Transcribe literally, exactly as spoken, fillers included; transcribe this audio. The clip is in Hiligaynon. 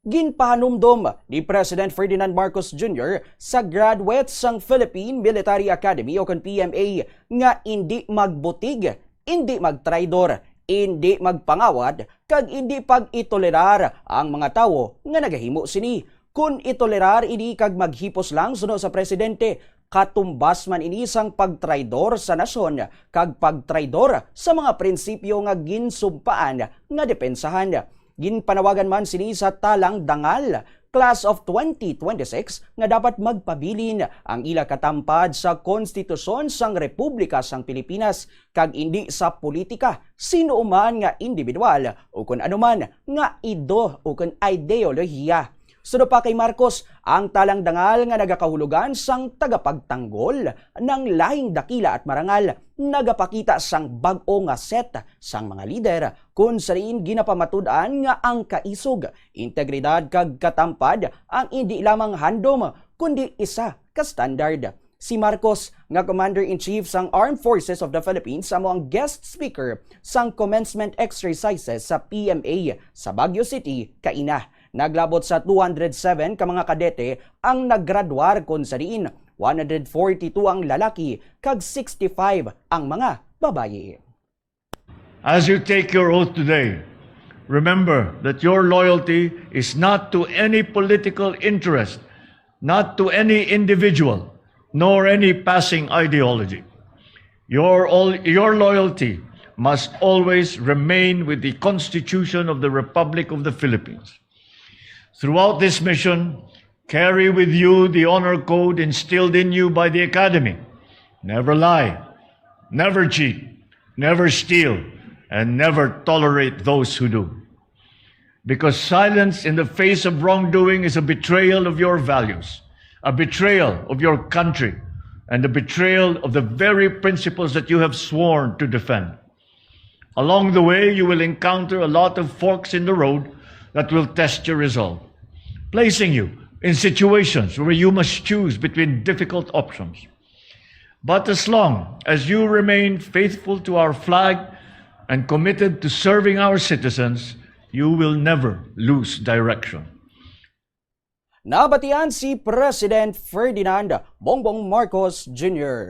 Ginpahanumdom ni President Ferdinand Marcos Junior sa graduates sang Philippine Military Academy o kon P M A nga indi magbutig, indi magtraidor, indi magpangawad, kag indi pag-itolerar ang mga tawo nga nagahimo sini. Kon itolerar ini kag maghipos lang suno sa presidente, katumbas man ini sang pagtraidor sa nasyon kag pagtraidor sa mga prinsipyo nga ginsumpaan nga depensahan. Ginpanawagan man sini sa Talang Dangal Class of twenty twenty-six nga dapat magpabilin ang ila katampad sa Konstitusyon sang Republika sang Pilipinas kag indi sa politika, sino man nga individual o kon ano man nga ido o kon ideolohiya. Suno pa kay Marcos, ang Talang Dangal nga nagakahulugan sang tagapagtanggol ng lahing dakila at marangal nagapakita sang bag-o nga set sang mga lider, kon sa diin ginapamatud-an nga ang kaisog, integridad kag katampad ang indi lamang handom, kundi isa ka standard. Si Marcos, nga Commander-in-Chief sang Armed Forces of the Philippines, amo ang guest speaker sang commencement exercises sa P M A sa Baguio City kaina. Naglabot sa two hundred seven ka mga kadete ang naggraduar, kon sa diin one hundred forty-two ang lalaki kag sixty-five ang mga babayi. As you take your oath today, remember that your loyalty is not to any political interest, not to any individual, nor any passing ideology. Your, all, your loyalty must always remain with the Constitution of the Republic of the Philippines. Throughout this mission, carry with you the honor code instilled in you by the Academy. Never lie, never cheat, never steal, and never tolerate those who do. Because silence in the face of wrongdoing is a betrayal of your values, a betrayal of your country, and a betrayal of the very principles that you have sworn to defend. Along the way, you will encounter a lot of forks in the road that will test your resolve, placing you in situations where you must choose between difficult options. But as long as you remain faithful to our flag and committed to serving our citizens, you will never lose direction. Nabatian si President Ferdinand Bongbong Marcos Junior.